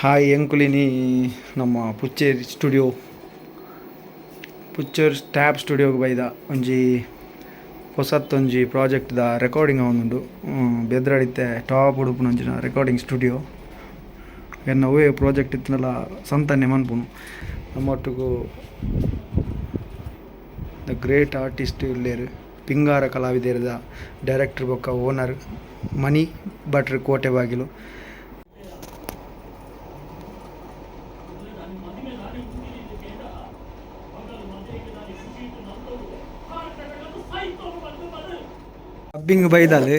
Hi ಎಂಕುಲಿನಿ ನಮ್ಮ ಪುಚ್ಚೇರಿ studio ಪುಚ್ಚೇರ್ tab ಸ್ಟುಡಿಯೋಗೆ ಬೈದ ಒಂಜಿ ಪೊಸತ್ತೊಂಜಿ ಪ್ರಾಜೆಕ್ಟ್ದ ರೆಕಾರ್ಡಿಂಗ್ ಆವೊಂದುಂಡು. ಬೆದ್ರಡಿತ್ತೆ ಟಾಪ್ ಉಡುಪುನಂಚಿನ ರೆಕಾರ್ಡಿಂಗ್ ಸ್ಟುಡಿಯೋ. ಎನ್ನ ಒವ್ವೇ ಪ್ರಾಜೆಕ್ಟ್ ಇತ್ತಿನಲ ಸಂತನೆ ಮನ್ಪುನು. ನಮ್ಮೊಟ್ಟುಗು the great artist ಉಲ್ಲೆರ್, ಪಿಂಗಾರ ಕಲಾವಿದೆರ್ದ ಡೈರೆಕ್ಟರ್ ಬೊಕ್ಕ ಓನರ್ ಮಣಿ ಭಟ್ರ್ ಕೋಟೆಬಾಗಿಲು. ಡಬ್ಬಿಂಗ್ ಬೈದಾಲ್,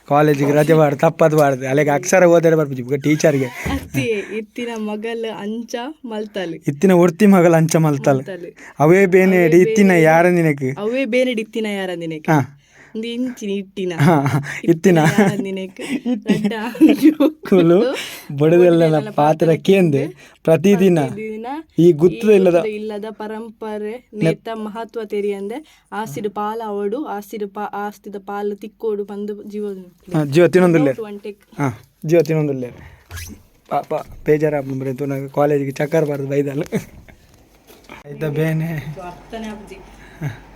ಕಾಲೇಜಿಗೆ ರಜೆ ಬಾರ್ದು, ತಪ್ಪದು ಬಾರ್ದು, ಅಲ್ಲಿಗೆ ಅಕ್ಷರ ಓದರೆ ಬರ್ಪುಜಿ ಟೀಚರ್ಗೆ. ಅತ್ತಿ ಇತ್ತಿನ ಮಗಲ್ ಅಂಚ ಮಲ್ತಲ್. ಇತ್ತಿನ ಒರ್ತಿ ಮಗಲ್ ಅಂಚ ಮಲ್ತಲ್. ಮಲ್ತಲ್. ಅವೇ ಬೇನೆ ಇತ್ತಿನ ಯಾರ ನಿನಕ್. ಅವೇ ಬೇನೆಡ್ ಇತ್ತಿನ ಯಾರಂದಿನೆಕ್. ಒಂದು ಇಂಚಿನ ಇಟ್ಟಿನ. ಇತ್ತಿನ ಯಾರಂದಿನೆಕ್ ರಡ್ಡ ಕುಲು ಬಡದೆಲ್ಲ ಪಾತ್ರ ಕೇಂದ್ ಪ್ರತಿದಿನ ದಿನ ಈ ಗುತ್ತದ ಇಲ್ಲದ ಇಲ್ಲದ ಪರಂಪರೆ ನೇತ ಮಹತ್ವ ತೆರಿಯಂದೆ ಆಸ್ತಿಡ್ ಪಾಲ್ ಅವಡು ಆಸ್ತಿಡ್ ಪಾ ಆಸ್ತಿದ ಪಾಲ್ ತಿಕ್ಕೋಡು ಪಂದು ಜೀವ. ಜೀವ ತಿನ್ನೊಂದುಲ್ಲೆ. One take. ಜೀವ ತಿನ್ನೊಂದುಲ್ಲೆ. ಪಾಪ ಬೇಜಾರಾಪುಂಡು ತೂನಗ, ಕಾಲೇಜಿಗೆ ಚಕ್ಕರ್ ಬಾರ್ದು ಬೈದಲ್ ಐತ ಬೇನೆ. ಅರ್ಥನೇ ಆಪುಜಿ.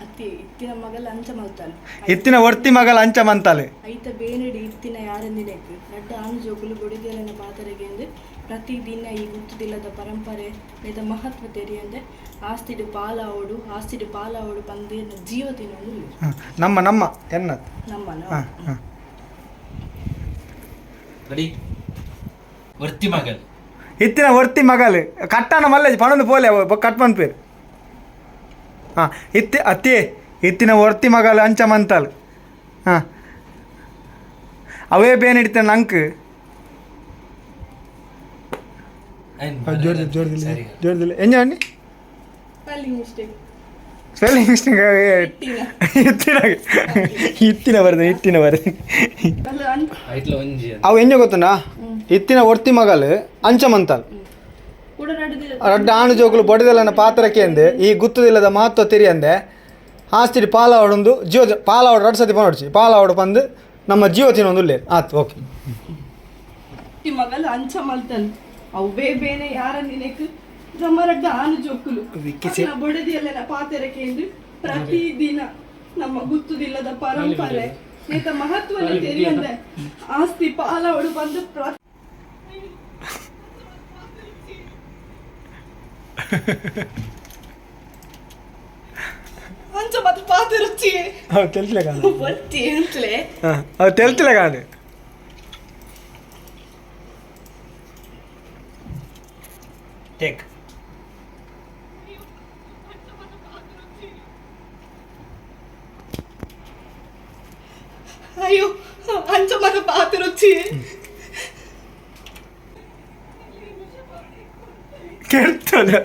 ಅತ್ತಿ ಇತ್ತಿನ ಮಗಲ್ ಅಂಚ ಮಲ್ತಲ್. ಇತ್ತಿನ ಒರ್ತಿ ಮಗಲ್ ಅಂಚ ಮಂತಾಲೆ. ಐತ ಬೇನೆಡ್ ಇತ್ತಿನ ಯಾರಂದಿನೆಕ್ ರಡ್ಡ ಆಣ್ ಜೋಕುಲು ಬೊಡೆದಿಯಲೆನ ಪಾತೆರಗೆಂದು ಪ್ರತಿದಿನ ಈ ಗುತ್ತುದಿಲ್ಲದ ಪರಂಪರೆ ನೇತ ಮಹತ್ವ ತೆರಿಯಂದೆ ಆಸ್ತಿಡ್ ಪಾಲಾವೊಡು ಆಸ್ತಿಡ್ ಪಾಲಾವೊಡು ಪಂದ್ ಜೀವ ತಿನ್ನೊಂದು ಉಲ್ಲೆರ್. ನಮ್ಮ ನಮ್ಮ ಎನ್ನತ್. ನಮ್ಮನ. ರೆಡಿ, ಒರ್ತಿ ಮಗಲ್. ಇತ್ತಿನ ಒರ್ತಿ ಮಗಲ್ ಕಟ್ಟಾನ ಮಲ್ಲೇಜ್ ಪಣೊಂದು ಪೋಲೆ ಕಟ್ ಮನ್ಪೇರು. ಇತ್ತಿ ಅತ್ತಿ ಇತ್ತಿನ ಒರ್ತಿ ಮಗಲ್ ಅಂಚ ಮಂತಾಲ್. ಅವೇ ಬೇನ್ ಹಿಡಿತ ನಂಕ್. ಜೋರ್ದಿಲ್ಲ ಜೋರ್ದಿಲ್ಲ ಜೋರ್ದಿಲ್ಲ ಎಂಜ ಅಂಡಿ. Spelling mistake. Spelling mistake. ಇಟ್ಟಿನ. ಇತ್ತಿನ ಇತ್ತಿನ ಬರ್ತದೆ, ಇತ್ತಿನ ಬರ್ತದೆ. ಅಲ್ಲ ಅಂಚ. ಐಟ್ಲ ಒಂಜಿ ಅವು ಎಂಜ ಗೊತ್ತುಂಡಾ? ಇತ್ತಿನ ಒರ್ತಿ ಮಗಲ್ ಅಂಚ ಮಂತಾಲ್. ಕೂಡ ನಡುದು. ರಡ್ಡ ಆಣು ಜೋಕುಲು ಬೊಡೆದೆಲ್ಲನ ಪಾತ್ರಕ್ಕೆ ಈ ಗುತ್ತದಿಲ್ಲದ ಮಹತ್ವ ತೆರಿಯಂದೆ ಆಸ್ತಿಡ್ ಪಾಲಾವಡೊಂದು ಜೀವ ಪಾಲಾವಡ ರಡ್ಡ್ ಸತಿ ಪನೊಡ್ಚಿ ಪಾಲಾವಡು ಪಂದ್ ನಮ್ಮ ಜೀವ ತಿನ್ನೊಂದು ಉಲ್ಲೆರ್. ಆತ್, ಓಕೆ. ಇತ್ತಿ ಮಗಲ್ ಅಂಚ ಮಲ್ತಲ್ ಅವ್ವೇ ಬೇನೆ ಯಾರಂದಿನೆಕ್ ನಮ್ಮ ರಡ್ಡ ಆನು ಜೋಕುಲು ಅಕ್ಲೆನ ಬೊಡೆದಿಯಲ್ಲೆನ ಪಾತೆರಕೆಂದು ಪ್ರತಿದಿನ ನಮ್ಮ ಗುತ್ತುದಿಲ್ಲದ ಪರಂಪರೆ ನೇತ ಮಹತ್ವನ ತೆರಿಯಂದೆ ಆಸ್ತಿ ಪಾಲಾವಡು ಬಂದು ಅಂಚ ಮತ್ತೆ ಪಾತೆರುಚಿ. ಅವು ತೆಲ್ತಿಲ್ಲ ಕಾಣ. ಬತ್ತಿ ಅಂತಲೇ. ಅವು ತೆಲ್ತಿಲ್ಲ ಕಾಣ. ಟೇಕ್. ಅಯ್ಯೋ, ಅಂಚ ಮತ್ತೆ ಪಾತೆರುಚಿ. ಕೆಡ್ತದೆ.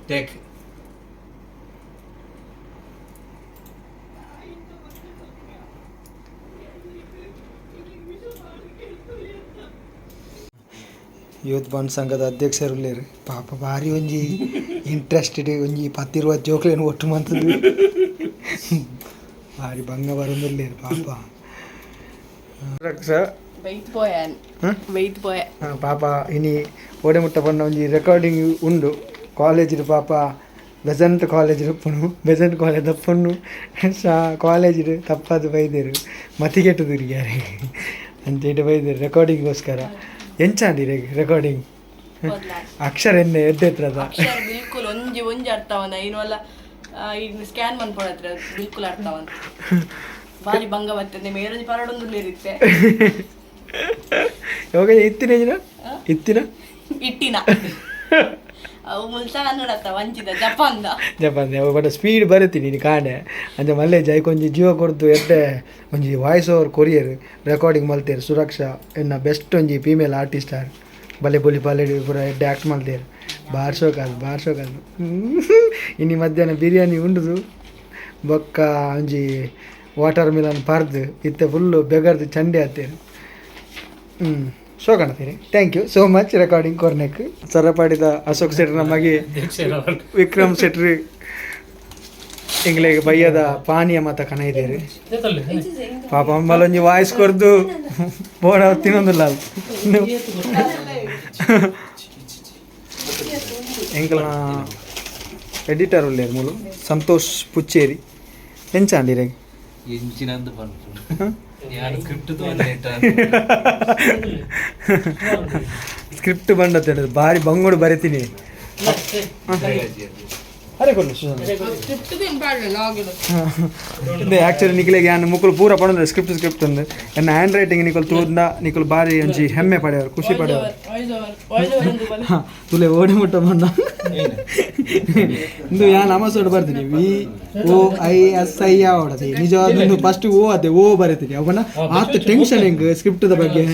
ಟೇಕ್. Youth bond ಸಂಘದ ಅಧ್ಯಕ್ಷರುಲ್ಲೇರು. ಪಾಪ ಭಾರಿ ಒಂಜಿ ಇಂಟ್ರೆಸ್ಟೆಡ್ ಒಂಜಿ ಪತ್ತಿರುವ ಜೋಕ್ಲೇನು ಒಟ್ಟು ಮಂತದ್ದು ಭಾರಿ ಬಂಗ ಬರೊಂದುಲ್ಲೇರು ಪಾಪ. ಬೈತ್ ಪೋಯಾನ್ ಬೈತ್ ಪೋಯ. ಪಾಪ ಇನಿ ಓಡೆ ಮುಟ್ಟ ಪಂಡ ಒಂಜಿ ರೆಕಾರ್ಡಿಂಗ್ ಉಂಡು ಕಾಲೇಜ್. ಪಾಪ ಬೆಸಂಟ್ ಕಾಲೇಜ್ ಉಪ್ಪುನು, ಬೆಸಂಟ್ ಕಾಲೇಜ್ ದಪ್ಪುನು ಶಾ ಕಾಲೇಜ್ ತಪ್ಪಾದ ಬೈದೇರು, ಮತಿಗೆಟ್ಟುದಿರಿ ಅಂಚ ಇಟ್ಟು ಬೈದೇರು ರೆಕಾರ್ಡಿಂಗ್ಗೋಸ್ಕರ. ಎಂಚಾಂಡಿ ರೆಕಾರ್ಡಿಂಗ್? ಅಕ್ಷರ ಎನ್ನೆ ಎಡ್ಡೆತ್ರದ. ಅಕ್ಷರ ಬಿಲ್ಕುಲ್ ಒಂಜಿ ಒಂಜಿ ಅರ್ಥವಂದ ಇನ್ನು ಈಗ ಸ್ಕ್ಯಾನ್ ಮನ್ಪೊಡತ್ರ ಬಿಲ್ಕುಲ್ ಅರ್ಥವಂತ. ಬಾರಿ ಭಂಗ ಬರ್ತದೆ, ಮೇರೊಂಜಿ ಪರಡೊಂದು ಇರುತ್ತೆ. ಯಾವಾಗ ಇತ್ತಿನ ಏಜಿನ ಇತ್ತಿನ ಇಟ್ಟಿನ ಅವು ಮುಲ್ತ ಕನ್ನಡತ್ತ ವಂಚಿದ ಜಪಾನ್ದ. ಜಪಾನ್ ಯಾವ ಬಟ್ ಸ್ಪೀಡ್ ಬರುತ್ತೀನಿ ನೀನು ಕಾಣೆ ಅಂಚ ಮಲ್ಲೆ ಜೈಕ್ ಒಂಜಿ ಜೀವ ಕೊರ್ದು ಎಡ್ಡೆ ಒಂಜಿ voice over courier recording ಮಲ್ತೇರು. ಸುರಕ್ಷಾ ಎನ್ನ ಬೆಸ್ಟ್ ಒಂಜಿ ಫೀಮೇಲ್ ಆರ್ಟಿಸ್ಟ್ ಆರ್. ಬಲೆ ಬೊಲಿ ಬಲೆ ಪೂರ ಎಡ್ಡೆ ಆ್ಯಕ್ಟ್ ಮಲ್ತೇರು. ಬಾರ್ ಶೋಕ್ ಅದು, ಬಾರ್ ಶೋಕ್ ಅದು. ಇನಿ ಮಧ್ಯಾಹ್ನ ಬಿರಿಯಾನಿ ಉಂಡುದು ಬೊಕ್ಕ ಒಂಜಿ ವಾಟರ್ ಮಿಲನ್ ಪರ್ದು ಇತ್ತೆ ಫುಲ್ಲು ಬೆಗರ್ದು ಚಂಡಿ ಆತೇರು. ಶೋಕ್ ಅಂತೀರಿ. Thank you so much recording ಕೊರ್ನೆಕ್. ಸರಪಾಡಿದ Ashok ಶೆಟ್ರ್ ನಮಗೆ ವಿಕ್ರಮ್ ಶೆಟ್ರ್ ಎಂಗ್ಲೆಗ್ ಬಯ್ಯದ ಪಾನೀಯ ಮತ ಕನ ಇದ್ದೇರು. ಪಾಪ ಅಂಬಲೊಂಜಿ ವಾಯ್ಸ್ ಕೊರ್ದು. ಬೋಡ ತಿನ್ನೊಂದಿಲ್ಲ ಎಂಕಲ್ನ ಎಡಿಟರ್ ಉಲ್ಲೇರು ಮೂಲು ಸಂತೋಷ್ ಪುಚ್ಚೇರಿ ಎಂಚಾಂಡಿ ರೇ ಎಂಚಿನಂದು ಪನ್ಪುಂಡು ಯಾರು ಸ್ಕ್ರಿಪ್ಟ್ ಸ್ಕ್ರಿಪ್ಟ್ ಬಂಡತ್ತೆ ಬಾರಿ ಬಂಗೋಡು ಬರಿತೀನಿ ಅರೆ ಕೊಡ್ಲಿ ಆ್ಯಕ್ಚುಲಿ ನಿಖಿಲಿಗೆ ಯಾನ್ ಮುಕುಲು ಪೂರ ಪಡೋದು ಸ್ಕ್ರಿಪ್ಟ್ ಸ್ಕ್ರಿಪ್ಟ್ ಅಂದು ಎನ್ನ ಹ್ಯಾಂಡ್ ರೈಟಿಂಗ್ ನಿಕಲ್ ತೂಂದ ನಿಕುಲು ಬಾರಿ ಒಂಜಿ ಹೆಮ್ಮೆ ಪಡೆಯವರು ಖುಷಿ ಪಡೆಯವರು. ಹಾಂ ತುಲೆ ಓಡಿ ಮುಟ್ಟ ಬಂದ ಇಂದು ಯಾನ್ ಅಮಸೋಡು ಬರ್ತೀನಿ V O I S I ಆವಡತಿ ನಿಜವಾದ ಫಸ್ಟ್ ಓ ಅದೇ ಓ ಬರೀತೀನಿ ಅವನ ಆತ ಟೆನ್ಷನ್ ಹೆಂಗ್ ಸ್ಕ್ರಿಪ್ಟದ ಬಗ್ಗೆ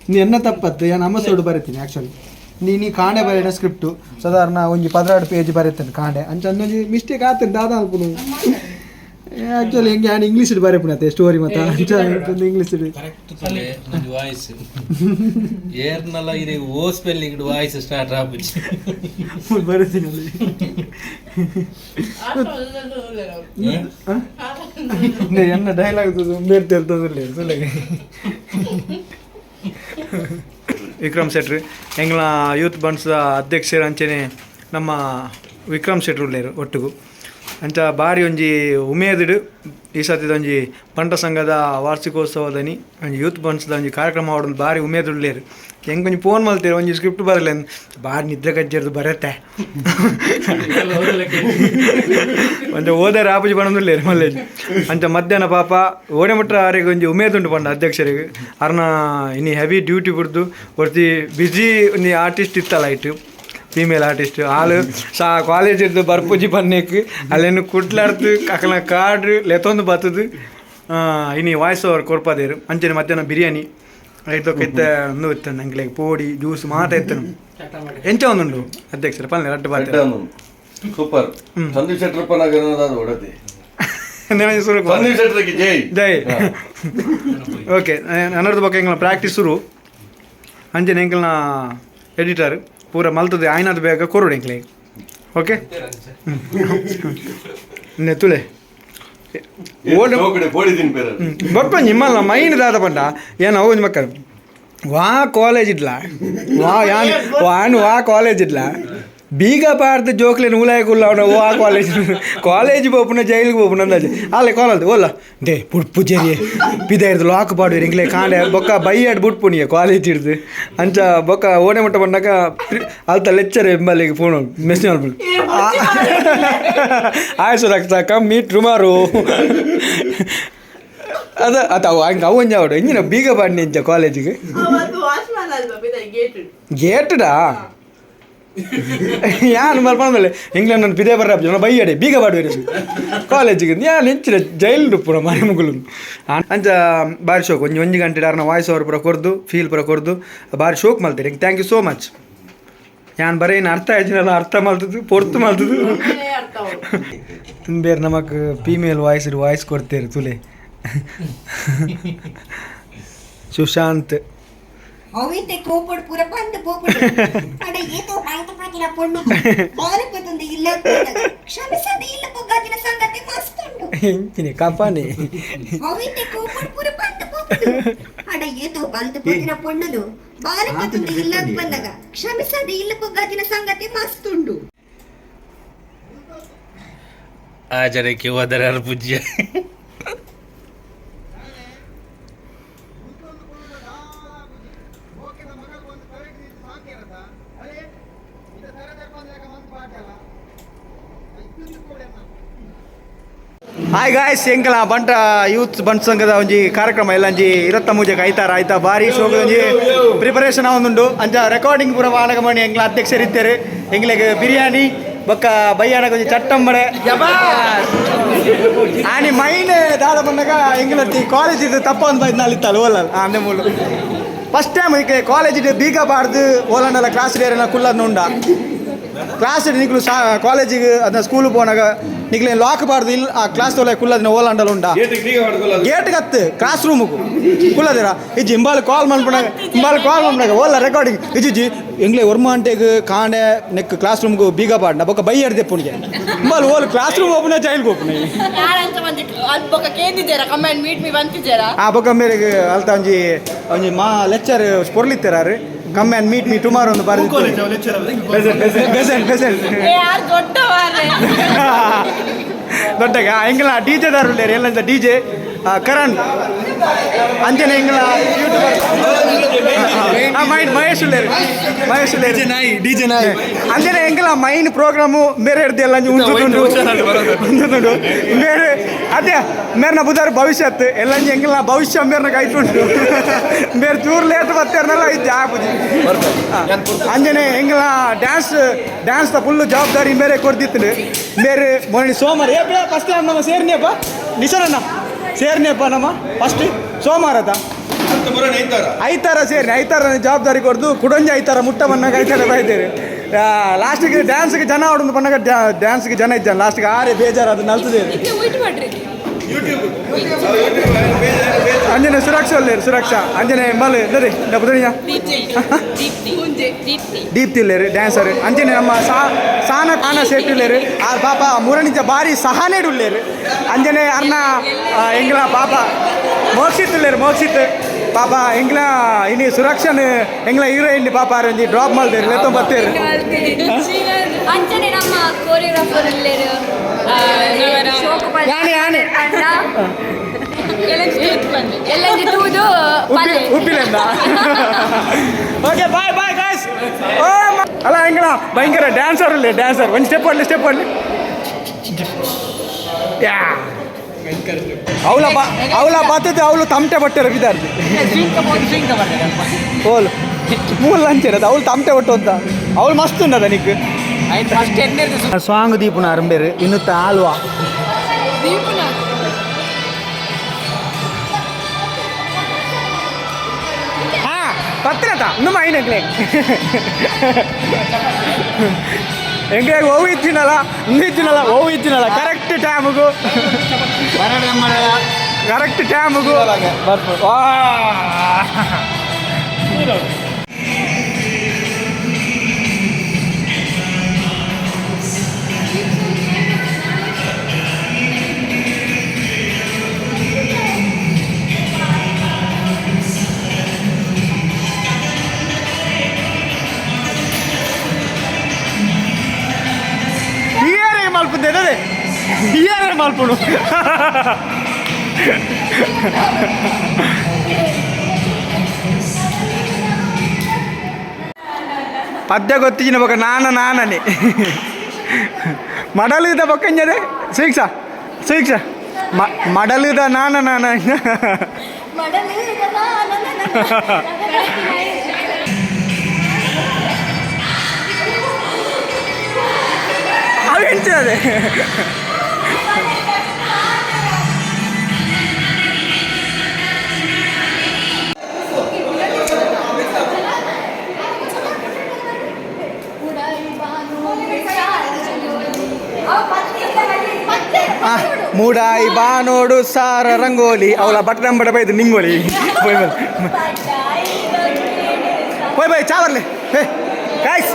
ನೀ ಎನ್ನ ತಪ್ಪತ್ತು ಯಾನ್ ಅಮಸೋಡು ಬರೀತೀನಿ. ಆ್ಯಕ್ಚುಲಿ ನೀ ನೀ ಕಾಂಡೆ ಬರೆಯೋ ಸ್ಕ್ರಿಪ್ಟು ಸಾಧಾರಣ ಒಂಜಿ 12 ಪೇಜ್ ಬರೀತೇನೆ ಕಾಂಡೆ ಅಂಚ ಒಂಜಿ ಮಿಸ್ಟೇಕ್ ಆತೇನೆ ದಾದಾ ಅಲ್ಪುನು. ಆ್ಯಕ್ಚುಲಿ ಹೆಂಗೆ ನಾನು ಇಂಗ್ಲೀಷ್ ಬರೆಪುನತ್ತೆ ಸ್ಟೋರಿ ಮತ್ತೆ ಅಂಚ ಇಂಗ್ಲೀಷ್ ಕರೆಕ್ಟ್ ತುಲೆ ಒಂಜಿ ವಾಯ್ಸ್ ಏರ್ನಲ ಇದೆ ಓ spelling voice start ಆಪುಜಿ ಬರೀತೀನಿ ಅಲ್ಲಿ. ಎನ್ನ ಡೈಲಾಗ್ ಬೇರೆ ತೊಂದರೆ. ವಿಕ್ರಮ್ ಶೆಟ್ರು ಎಂಗ್ಲ ಯೂತ್ ಬಂಡ್ಸ್ದ ಅಧ್ಯಕ್ಷರು ಅಂಚೆನೆ ನಮ್ಮ ವಿಕ್ರಮ್ ಶೆಟ್ರು ಉಳ್ಳೇರು ಒಟ್ಟುಗು. ಅಂಚ ಬಾರಿ ಒಂಜಿ ಉಮೇದಿಡು ಈ ಸತಿದ ಒಂಜಿ ಬಂಟ ಸಂಘದ ವಾರ್ಷಿಕೋತ್ಸವದನಿ ಒಂಜಿ ಯೂತ್ ಬಂಡ್ಸ್ದ ಒಂಜಿ ಕಾರ್ಯಕ್ರಮ ಆಡೋದು ಬಾರಿ ಉಮೇದು ಉಳ್ಳೇರು. ಹೆಂಗೆ ಒಂಜಿ ಫೋನ್ ಮಲ್ತೇರು ಒಂಜಿ ಸ್ಕ್ರಿಪ್ಟ್ ಬರಲ್ಲ ಬಾರಿ ನಿದ್ರೆ ಕಜ್ಜೇರ್ದು ಬರತ್ತೆ ಒಂಜಿ ಓದಾರ ಆಪುಜಿ ಪಣೊಂದುಲ್ಲೇರು ಮಲ್ಲೇಜ್. ಅಂಚ ಮಧ್ಯಾಹ್ನ ಪಾಪ ಓಡೆ ಮುಟ್ಟ ಆರಿಗೆ ಒಂಜಿ ಉಮೇದುಂಟು ಪಂಡ ಅಧ್ಯಕ್ಷರಿಗೆ ಅರ್ನ ಇನಿ ಹೆವಿ ಡ್ಯೂಟಿ ಬಿಡ್ದು ಒರ್ತಿ ಬಿಜಿ ಒಂಜಿ ಆರ್ಟಿಸ್ಟ್ ಇತ್ತಲ್ಲ ಇಟ್ಟು ಫೀಮೇಲ್ ಆರ್ಟಿಸ್ಟ್ ಆಳು ಸಾ ಕಾಲೇಜ್ ಇದ್ದು ಬರ್ಪುಜಿ ಪನ್ನೇಕ್ ಅಲ್ಲೇನು ಕುಟ್ಲಾಡ್ತು ಅಕಲ ಕಾರ್ಡ್ ಲೆತ್ತೊಂದು ಬತ್ತದು ಇನಿ ವಾಯ್ಸ್ ಓವರ್ ಕೊರ್ಪದೇರು. ಅಂಚನೆ ಮಧ್ಯಾಹ್ನ ಬಿರಿಯಾನಿ ಐತೊಕ್ಕ ಇತ್ತ ಒಂದು ಇತ್ತು ನಂಗೆ ಪೋಡಿ ಜ್ಯೂಸ್ ಮಾತ ಇತ್ತನು ಎಂಚ ಒಂದುಂಡು ಅಧ್ಯಕ್ಷರ ಪಲ್ಲೆ ರಡ್ಡು ಬಾತೆ. ಸೂಪರ್ ಸಂದೀಪ್ ಶೆಟ್ಟರಪ್ಪನಾಗ ಹೊಡತಿ ಶುರು ಸಂದೀಪ್ ಶೆಟ್ಟರಿಗೆ ಜೈ ಜೈ. ಓಕೆ ಅನ್ನೋದು ಬಗ್ಗೆ ಎಂಗ್ಲ ಪ್ರಾಕ್ಟೀಸ್ ಶುರು ಅಂಚನೆ ಎಂಕಲ್ನ ಎಡಿಟರ್ ಪೂರ ಮಲ್ತದೆ ಆಯ್ನದು ಬೇಗ ಕೊರುಡು ಎಂಕ್ಲೆ. ಓಕೆ ತುಲೆ ಓಡಿ ಪೋಡಿ ತಿನ್ಪೇರ ಬೊಕ್ಕ ನಿಮ್ಮಲ್ಲ ಮೈನ್ ದಾದ ಪಂಡ ಏನು ಅವು ಮಕ್ಕಳು ವಾ ಕಾಲೇಜ್ ಇಡ್ಲ ವಾ ಯಾನ್ ವಾನ್ ವಾ ಕಾಲೇಜ್ ಇಡ್ಲ ಬೀಗ ಪಾರ್ದ ಜೋಕ್ಲೆ ನೂಲಾಯ ಕುಲ್ಲ ಅವನ ವಾ ಕಾಲೇಜ್ ಕಾಲೇಜ್ ಪೋಪುನ ಜೈಲಿಗೆ ಪೋಪುನ ಅಂದಾಜು ಅಲ್ಲೇ ಕಾಲದು ಓಲ್ಲ they ಪುಡ್ಪು ಜರಿ ಪಿದ ಹಿಡ್ದು ಲಾಕ್ ಪಾಡುವ ಇಂಗ್ಲೆ ಕಾಂಡೆ ಬೊಕ್ಕ ಬೈಯಾಡ್ ಬುಟ್ಪುನಿಯ ಕಾಲೇಜ್ ಹಿಡ್ದು ಅಂಚ ಬೊಕ್ಕ ಓಣೆ ಮುಟ್ಟ ಬಂದಾಗ ಅಲ್ತ ಲೆಕ್ಚರ್ ಎಂಬಲ್ಲಿಗೆ ಫೋನ್ ಮೆಸೇಜ್ ಮಾಡ್ಬಿಡು ಆಯ್ತು ಸುರಕ್ಷಾ come meet tomorrow ಅದ ಅದ ಅವು ಹಂಗೆ ಅವು ಒಂಜಿ ಅವಡು ಇಂಜಿನ ಬೀಗ ಪಾಡ್ನಿ ಇಂಚ ಕಾಲೇಜಿಗೆ ಗೇಟುಡಾ ಯಾನ್ ಮಲ್ಪಂದಲೆ ಇಂಗ್ಲೆಂಡ್ ನನ್ನ ಪಿದೆ ಬರ್ರ ಜನ ಬೈಯಡೆ ಬೀಗ ಪಾಡುವೆರು ಕಾಲೇಜಿಗೆ ಯಾನ್ ಎಂಚಿನ ಜೈಲು ಪೂರ ಮನೆ ಮುಗುಲು ಅಂಚ ಬಾರಿ ಶೋಕ್ ಒಂಜಿ ಒಂಜಿ ಗಂಟೆ ಡಾರ್ನ ವಾಯ್ಸ್ ಓವರ್ ಪೂರ ಕೊರ್ದು ಫೀಲ್ ಪೂರ ಕೊರ್ದು ಬಾರಿ ಶೋಕ್ ಮಲ್ತೀರಿ. Thank you so much. ಯಾನ್ ಬರೀ ಅರ್ಥ ಆಯ್ತಿನಲ್ಲ ಅರ್ಥ ಮಲ್ತದ್ದು ಪೊರ್ತು ಮಲ್ತದ್ದು ಬೇರೆ ನಮಕ್ female voice voice ಕೊಡ್ತೇರು ತುಲೆ ಸುಶಾಂತ್ ಅವಿತೆ ಕೋಪಡ್ ಪೂರ ಬಂದು ಪೋಪುಡು ಅಡ ಏತೋ ಬಾಯ್ತ ಪಾತಿನ ಪೊಣ್ಣು ಬಾಲಪತೊಂದು ಇಲ್ಲ ಕ್ಷಮಿಸದೆ ಇಲ್ಲ ಪೊಗ್ಗಾದಿನ ಸಂಗತಿ ಮಸ್ತ್ ಉಂಡು ಎಂಚಿನಿ ಕಂಪಾನಿ ಅವಿತೆ ಕೋಪಡ್ ಪೂರ ಬಂದು ಪೋಪುಡು ಅಡ ಏತೋ ಬಂದು ಪೋತಿನ ಪೊಣ್ಣುನು ಬಾಲಪತೊಂದು ಇಲ್ಲ ಬಂದಾಗ ಕ್ಷಮಿಸದೆ ಇಲ್ಲ ಪೊಗ್ಗಾದಿನ ಸಂಗತಿ ಮಸ್ತ್ ಉಂಡು. ಆಚರಣೆ ಹೋದರೆ ಪೂಜ್ಯ. ಹಾಯ್ ಗಾಯ್ಸ್ ಎಂಕಲ ಬಂಟ ಯೂತ್ ಬಂಟ್ ಸಂಘದ ಒಂಜಿ ಕಾರ್ಯಕ್ರಮ ಎಲ್ಲ ಒಂಜಿ ಇರತ್ತ ಮೂಜೆಗೆ ಐತಾರ ಆಯ್ತಾ ಬಾರಿ ಶೋಕ ಒಂಜಿ ಪ್ರಿಪರೇಷನ್ ಆವೊಂದುಂಡು. ಅಂಚ ರೆಕಾರ್ಡಿಂಗ್ ಪೂರ ವಾನಗಮಣಿ ಎಂಕ್ಲ ಅಧ್ಯಕ್ಷರು ಇತ್ತೆರು ಎಂಗ್ಲೆಗ್ ಬಿರಿಯಾನಿ ಬೊಕ್ಕ ಬಯ್ಯಾನಗ ಒಂಜಿ ಚಟ್ಟಂಬಡೆ ಆನಿ ಮೈನ್ ದಾದ ಬಂದಾಗ ಎಂಗ್ಲತ್ತಿ ಕಾಲೇಜ್ ಇದು ತಪ್ಪ ಒಂದು ಬೈದ್ ನಾಳಿತ್ತಲ್ಲ ಓಲಲ್ಲ ಅಂದೆ ಮೂಲು ಫಸ್ಟ್ ಟೈಮ್ ಈಗ ಕಾಲೇಜ್ ಬೀಗ ಬಾರ್ದು ಓಲಂಡಲ ಕ್ಲಾಸ್ ಡೇರೆಲ್ಲ ಕುಲ್ಲದ್ ಉಂಡ ಕ್ಲಾಸ್ ನಿಕ್ಲು ಸಾ ಕಾಲೇಜಿಗೆ ಅದನ್ನ ಸ್ಕೂಲ್ ಪೋನಾಗ ನಿಕ್ಲೆ ಲಾಕ್ ಬಾರ್ದು ಇಲ್ಲ ಆ ಕ್ಲಾಸ್ ತೊಲೆ ಕುಲ್ಲದಿನ ಓಲಾಂಡಲ ಉಂಡಾ ಗೇಟ್ ಕತ್ತು ಕ್ಲಾಸ್ ರೂಮುಗು ಕುಲ್ಲದಿರ ಇಜ್ಜಿ ಇಂಬಾಲ್ ಕಾಲ್ ಮನ್ಪುನಾಗ ಇಂಬಾಲ್ ಕಾಲ್ ಮನ್ಪುನಾಗ ಓಲ್ಲ ರೆಕಾರ್ಡಿಂಗ್ ಇಜ್ಜಿ ಎಂಗ್ಲೆ ಒರ್ಮಾಂಟೆಗ್ ಕಾಂಡೆ ನೆಕ್ ಕ್ಲಾಸ್ ರೂಮ್ಗು ಬೀಗ ಪಾಡ್ನ ಬೊಕ್ಕ ಬೈ ಎಡ್ದೆ ಪುಣಿಗೆ ಇಂಬಾಲ್ ಓಲ್ ಕ್ಲಾಸ್ ರೂಮ್ ಓಪನ ಚೈಲ್ಡ್ ಓಪನ ಆ ಬೊಕ್ಕ ಮೇರೆಗೆ ಅಲ್ತ ಒಂಜಿ ಒಂಜಿ ಮಾ ಲೆಕ್ಚರ್ ಪೊರ್ಲಿತ್ತೆರಾರು come and meet me tomorrow ಒಂದು ಬಾರಿ ಬೆಸೆಂಟ್ ಬೆಸೆಂಟ್ ದೊಡ್ಡಗ ಎಂಗಲ ಡಿ ಜೆದಾರು ಉಲ್ಲೇರು ಎಲ್ಲ ಡಿ ಜೆ ಕರಣ್ ಅಂಜನೆ ಎಂಗಲ ಯೂಟ್ಯೂಬರ್ ಮೈನ್ ಮಹೇಶ್ ಉಲ್ಲೇರು ಮಹೇಶ್ ಉಲ್ಲೇರು ನಾಯಿ ಡಿ ಜೆ ನಾಯಿ ಅಂಜನೆ ಎಂಗಲ ಮೈನ್ ಪ್ರೋಗ್ರಾಮು ಬೇರೆ ಹಿಡ್ದು ಎಲ್ಲ ಉಂಟು ಉಂಟು ಬೇರೆ ಅದೇ ಮೇರ್ನ ಬುಧಾರ ಭವಿಷ್ಯತ್ ಎಲ್ಲ ಎಂಗಲ ಭವಿಷ್ಯ ಮೇರ್ನ ಕಾಯ್ತುಂಟು ಬೇರೆ ಚೂರು ಲೇಟ್ ಬರ್ತಾರನಲ್ಲ ಇದು ಆಪುಜಿ ಅಂಜನೆ ಎಂಗಲ dance dance full ಜವಾಬ್ದಾರಿ ಮೇರೆ ಕೊಡ್ದಿತ್ತು ಬೇರೆ ಮೊನ್ನೆ ಸೋಮವಾರ ಏ ಫಸ್ಟ್ ಟೈಮ್ ನಮ್ಮ ಸೇರ್ನಿಯಪ್ಪ ನಿಶಾನಣ್ಣ ಸೇರ್ನಿಯಪ್ಪ ನಮ್ಮ ಫಸ್ಟ್ ಸೋಮವಾರ ಅದ ಐತಾರ ಸೇರಿ ಐತಾರ ಜವಾಬ್ದಾರಿ ಕೊಡ್ದು ಕುಡೊಂಜಿ ಐತಾರ ಮುಟ್ಟ ಬನ್ನಾಗ ಐತಾರ ಬೈದೇರಿ ಲಾಸ್ಟಿಗೆ ಡ್ಯಾನ್ಸ್ಗೆ ಜನ ಆಡೋದು ಬನ್ನಾಗ ಡ್ಯಾನ್ಸ್ಗೆ ಜನ ಇದ್ದಾನೆ ಲಾಸ್ಟಿಗೆ ಆರೆ ಬೇಜಾರು ಅದು ನಲ್ತದೆ ಅಂಜನೆ ಸುರಕ್ಷಾ ಅಲ್ಲೇರು ಸುರಕ್ಷಾ ಅಂಜನೆ ಮಲ್ ನರಿ ಡಬ್ಬದಣಿಯ ದೀಪ್ತಿ ಇಲ್ಲೇರು ಡ್ಯಾನ್ಸರ್ ಅಂಜನೆ ನಮ್ಮ ಸಾನ ಕಾನ ಸೆಟ್ ಇಲ್ಲೇರು ಆ ಪಾಪ ಮೂರನಿಂಚ ಬಾರಿ ಸಹನೇಡು ಉಲ್ಲೇರು ಅಂಜನೆ ಅರ್ನ ಎಂಗ್ಲ ಪಾಪ ಮೋಕ್ಷಿತ್ ಉಲ್ಲೇರು ಮೋಕ್ಷಿತ್ ಪಾಪ ಎಂಗ್ಲ ಇನಿ ಸುರಕ್ಷನ್ ಎಂಗ್ಲ ಹೀರೋಯಿನ್ ಪಾಪ ಒಂಜಿ ಡ್ರಾಪ್ ಮಾಡ್ತೇರು ಲೆತ್ತೊ ಬತ್ತೇರು ಅಂಚನೆ ನಮ್ಮ ಕೋರಿಯೋಗ್ರಾಫರ್ ಉಲ್ಲೇರು ಯಾನೆ ಯಾನೆ ಎಲ್ಲಂಜಿ ತೂದು ಪಲ್ಲೆ. ಉಪ್ಪಿಲೆಂದ okay bye bye guys ಓ ಅಲ್ಲ ಎಂಗ್ಲ ಭಯಂಕರ ಡ್ಯಾನ್ಸರ್ ಉಲ್ಲೆ ಡ್ಯಾನ್ಸರ್ ಒಂದು ಸ್ಟೆಪ್ ಆಡ್ಲಿ ಸ್ಟೆಪ್ ಆಡ್ಲಿ ಯಾ ಅವಳ ಬಾ ಅವಳ ಬಾತದೆ ಅವಳು ತಮಟೆ ಬಟ್ಟೆ ರವಿದಾರ್ದು ಓಲ್ ಮೂಲ ಅಂಚೆನದ ಅವಳು ತಮಟೆ ಒಟ್ಟು ಅಂತ ಅವಳು ಮಸ್ತ್ ಉಂಡದ ನಿಕ್ ಸಾಂಗ್ ದೀಪುನ ಅರಂಬೇರು ಇನ್ನುತ್ತ ಆಲ್ವಾ ಹಾ ಪತ್ರತ ನಮ್ಮ ಐನಕ್ಲೆ ಎಂಗ್ರೆ ಓವು ಇತ್ತಿನಲ್ಲ ಇತ್ತಿನಲ್ಲ ಓವು ಇತ್ತಿನಲ್ಲ ಕರೆಕ್ಟ್ ಟೈಮ್ಗೂ ಕರೆಕ್ಟ್ ಟೈಮ್ಗೂ ವಾ ಇಯರೇ ಮಲ್ಪುಂದೆ ಅದೇ ಇಯರೇ ಮಲ್ಪುನು ಪದ್ಯ ಗೊತ್ತಿಜಿನ ಬೊಕ ನಾನ ನಾನನೆ ಮಡಲಿದ ಬೊಕ್ಕಂಜದೆ ಸುಯಿಕ್ಷ ಸುಯಿಕ್ಷ ಮಡಲಿದ ನಾನ ನಾನ ಅವೆಂಚದೆ ಮೂಡಾಯಿ ಬಾ ನೋಡು ಸಾರ ರಂಗೋಲಿ ಅವಳ ಬಟ್ಟಂಬಡ ಬೈದು ನಿಂಗೋಲಿ bye bye bye bye ಚಾವರ್ಲೆ ಹೇ ಗಾಯ್ಸ್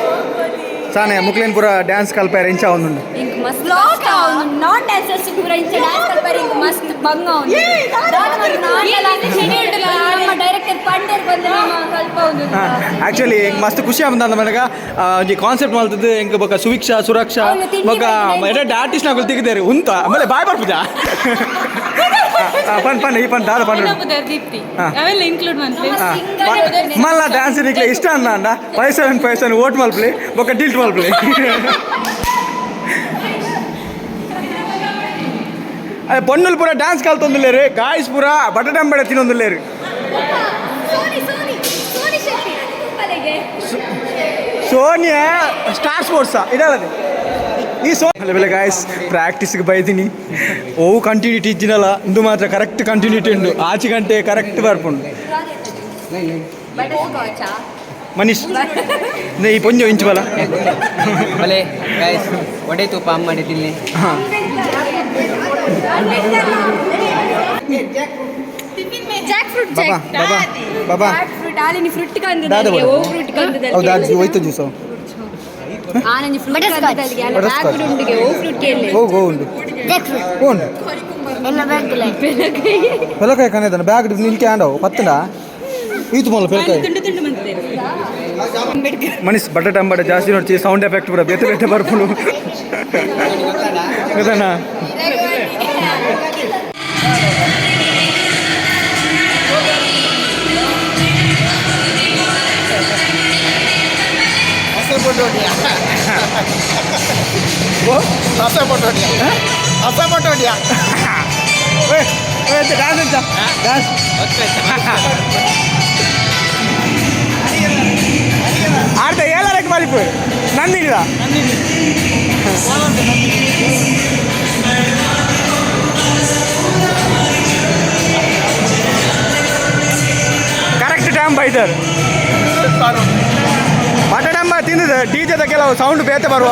ಸಾನೆ ಮುಕ್ಲೇನ್ ಪೂರ ಡ್ಯಾನ್ಸ್ ಕಲ್ಪಾರ ಇಂಚ ಒಂದುಂಡು ಇಂಕ್ ಮಸ್ತ್ ಕಷ್ಟ ಉಂಡು ನಾನ್ ಡ್ಯಾನ್ಸರ್ಸ್ ಪೂರ ಇಂಚ ಡ್ಯಾನ್ಸ್ ಕಲ್ಪಾರ ಇಂಕ್ ಮಸ್ತ್ ಬಂಗ ಉಂಡು ನಮ್ಮ ಡೈರೆಕ್ಟರ್ ಪಂಡೇರ್ ಬಂದು ನಮ್ಮ ಕಲ್ಪ ಉಂಡು ಆಕ್ಚುಲಿ ಮಸ್ತ್ ಖುಷಿ ಆಪುಂಡು ಅಂದ ಮನಗ ಒಂಜಿ ಕಾನ್ಸೆಪ್ಟ್ ಮಲ್ತದ್ದು ಎಂಕ್ ಬೊಕ ಸುವಿಕ್ಷಾ ಸುರಕ್ಷಾ ಅವ್ನು ತಿಂಡಿ ಬೊಕ ಬಂದಿದೆ. ಎಡ್ಡೆ ಆರ್ಟಿಸ್ಟ್ ನಕುಲು ತಿಕ್ಕಿದ್ದೇರು ಉಂತ ಆಮೇಲೆ ಬಾಯ್ ಬರ್ಪುಜಾ ಪನ್ ಪನ್ ಈ ಪನ್ ದಾದ ಪನ್ ದೀಪ್ತಿ ಹಾ. ಅವೆಲ್ಲ ಇನ್ಕ್ಲೂಡ್ ಮಂತ್ಲಿ ಮಲ್ಲ ಡ್ಯಾನ್ಸ್ ನಿಕ್ಲೆ ಇಷ್ಟ ಅನ್ನ ಅಂಡ ಪೈಸೆ ಪೈಸೆ ಓಟ್ ಮಲ್ಪ್ಲಿ ಬೊಕ ಡಿಲ್ಟ್ ಮಲ್ಪ್ಲಿ ಅದೇ ಪೊಣ್ಣುಲು ಪೂರ ಡ್ಯಾನ್ಸ್ ಕಲ್ತೊಂದುಲ್ಲೇರು ಗಾಯ್ಸ್ ಪೂರ ಬಟಟಂಬಡೆ ತಿನ್ನೊಂದುಲ್ಲೇರು ಸೋನಿ ಸೋನಿ ಸೋನಿ ಶೆಟ್ಟಿ ಅಲೆಗೆ ಸೋನಿಯಾ ಸ್ಟಾರ್ ಸ್ಪೋರ್ಟ್ಸಾ ಇದಲ್ಲದೆ ಈ ಸೋ ಬೆಲೆ ಗಾಯ್ಸ್ ಪ್ರಾಕ್ಟೀಸ್ಗೆ ಬೈದಿನಿ ಓ ಕಂಟಿನ್ಯೂಟಿ ಇಜ್ಜಿನಲ್ಲ ಇಂದು ಮಾತ್ರ ಕರೆಕ್ಟ್ ಕಂಟಿನ್ಯೂಟಿ ಉಂಡು ಆಚೆ ಗಂಟೆ ಕರೆಕ್ಟ್ ಬರ್ಪುಂಡು ಬಟರ್ ಸ್ಕಾಚಾ ಮನೀಶ್ ಈ ಪೊಂಜು ಇಂಚು ಬಲ ಭಲೆ ಗೈಸ್ ಒಡೆ ತೂಪ ಅಮ್ಮಡೆ ತಿನ್ನಿ ಹಾಂ Jack fruit. Baba Baba Baba. Jack fruit ಆಲಿನಿ fruit ದಾದ ಕಂದದಲ್ಗೆ. ಬೋಡು. ಓ ಫ್ರೂಟ್ ಕಂದದಲ್ಗೆ. ಹೌದು, ಅದು ಹೋಯ್ತು ಜ್ಯೂಸು. ಆನಂಜಿ ಫ್ರೂಟ್ Butterscotch. ಕಂದದಲ್ಗೆ ಅಲ್ಲ. Butterscotch. Bag ಉಂಡುಗೆ ಓ ಫ್ರೂಟ್ ಕೇಳಿ. ಹೋಗು ಉಂಡು. Jack fruit. ಉಂಡು. ಎಲ್ಲ ಬ್ಯಾಗ್. ಪೆಲಕಾಯಿ ಕನೆದನ ಬ್ಯಾಗ್ ನಿಲ್ಕೆ ಆಂಡವು ಪತ್ತಂಡ ಈತು ಮೊದಲು ಪೆಲಕಾಯಿ. ತುಂಡು ತುಂಡು ಬಂದಿದೆ. ಮನೀಶ್ ಬಟಾಟೆ ಅಂಬಾಟ ಜಾಸ್ತಿ ನೋಡ್ತಿ, ಸೌಂಡ್ ಎಫೆಕ್ಟ್ ಪೂರ ಬೇತೆ ಬೇತೆ ಬರ್ಪುಂಡು ಗೊತ್ತಣ್ಣ. Dance dance. ಆಡ್ತಾ ಏಳರಕ್ಕೆ ಮಲಿಪು ನಂದಿನಿದ. ಕರೆಕ್ಟ್ ಟೈಮ್ ಬೈದರ್ ಬಟಡಂಬ ತಿಂದಿದೆ. ಡಿ ಜೆದ ಕೆಲವು ಸೌಂಡ್ ಬೇತೆ ಬರುವ.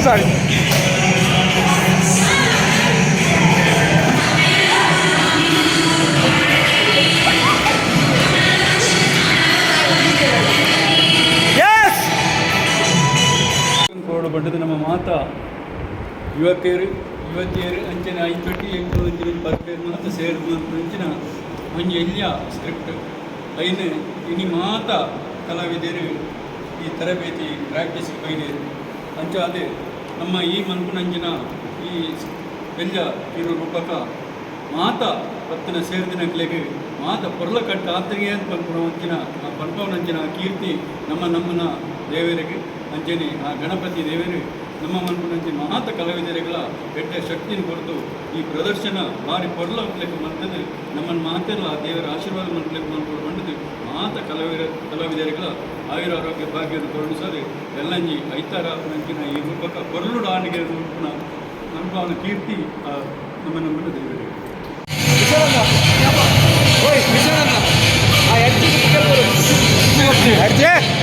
ಸಾರಿ. ಎಸ್. ಕೋಡು ಬಡ್ಡದ ನಮ್ಮ ಮಾತಾ ಯುವಕರು ಯುವತಿಯರು ಅಂಚಿನ ಐತೊಟ್ಟಿ ಎಂಟು ಅಂಚಿನ ಪರ್ಪೇರು ಮಾತ ಸೇರ್ದು ಅಂಚಿನ ಒಂಜಿ ಎಲ್ಯ ಸ್ಕ್ರಿಪ್ಟ್ ಐನ್ ಇನಿ ಮಾತ ಕಲಾವಿದರು ಈ ತರಬೇತಿ ಪ್ರಾಕ್ಟೀಸ್ ಬೈದೇರು. ಅಂಚ ಅದೇ ನಮ್ಮ ಈ ಮನ್ಪುನಂಚಿನ ಈ ಎಲ್ಯ ಕಿರು ರೂಪಕ ಮಾತ ಪತ್ತಿನ ಸೇರ್ದಿನಕ್ಲೆಗ್ ಮಾತ ಪೊರ್ಲ ಕಟ್ಟ ಆತರಿಗೆ ಅಂತ ಪನ್ಪುನ ಅಂಚಿನ ಆ ಪನ್ಪವನಂಚಿನ ಕೀರ್ತಿ ನಮ್ಮ ನಮ್ಮನ ದೇವರಿಗೆ ಅಂಚನೆ ಆ ಗಣಪತಿ ದೇವರು ನಮ್ಮ ಮನ್ಪುನಂಚಿ ಮಹಾತ ಕಲಾವಿದರುಗಳ ಎಡ್ಡೆ ಶಕ್ತಿಯನ್ನು ಕೊರತು ಈ ಪ್ರದರ್ಶನ ಭಾರಿ ಪೊರ್ಲ ಮಂತದ್ದು ನಮ್ಮನ್ನು ಮಾತೆಲ್ಲ ಆ ದೇವರ ಆಶೀರ್ವಾದ ಮಂತ್ಲೆಕ್ಕ ಮನ್ಪುಡು ಬಂಡದು ಮಾತ ಕಲಾವಿದರುಗಳ ಆಯುರ ಆರೋಗ್ಯ ಭಾಗ್ಯವನ್ನು ಕರುಣಿಸೋದು ಎಲ್ಲಂಜಿ ಐತಾರ ನಂಚಿನ ಈ ರೂಪಕ ಪೊರ್ಲುಡು ಆಣಿಗೆ ರೂಪನ ಅನುಭವನ ಕೀರ್ತಿ ಆ ನಮ್ಮ ನಮ್ಮನ ದೇವರಿಗೆ.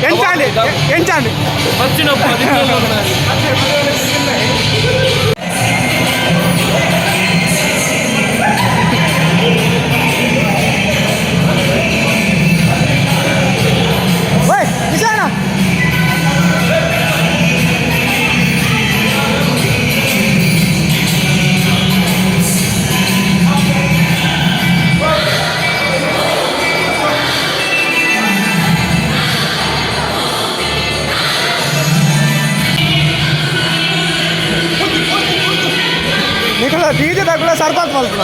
ಎಂಚಾಂಡಿ ಎಂಚಾಂಡಿ. ಓಯ್ ವಿಶಾಲ. ನಿಖಲ ಡಿಜೆ ದಾಕುಲ ಸರ್ಪಾತ್ ಮಲ್ಪುನ.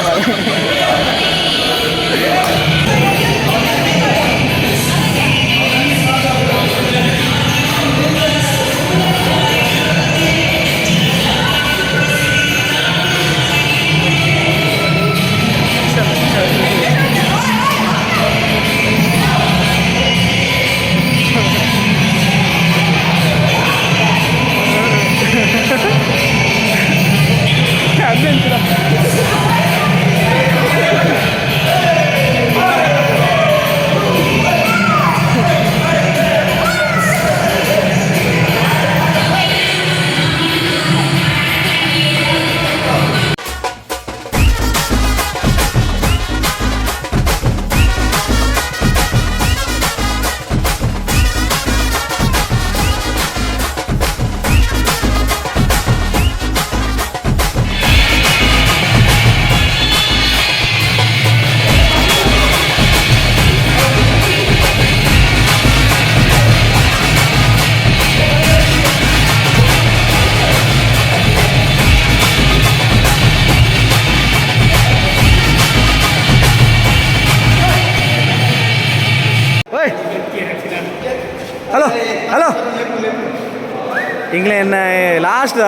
ಎಂಕ್ಲೆ ಲಾಸ್ಟ್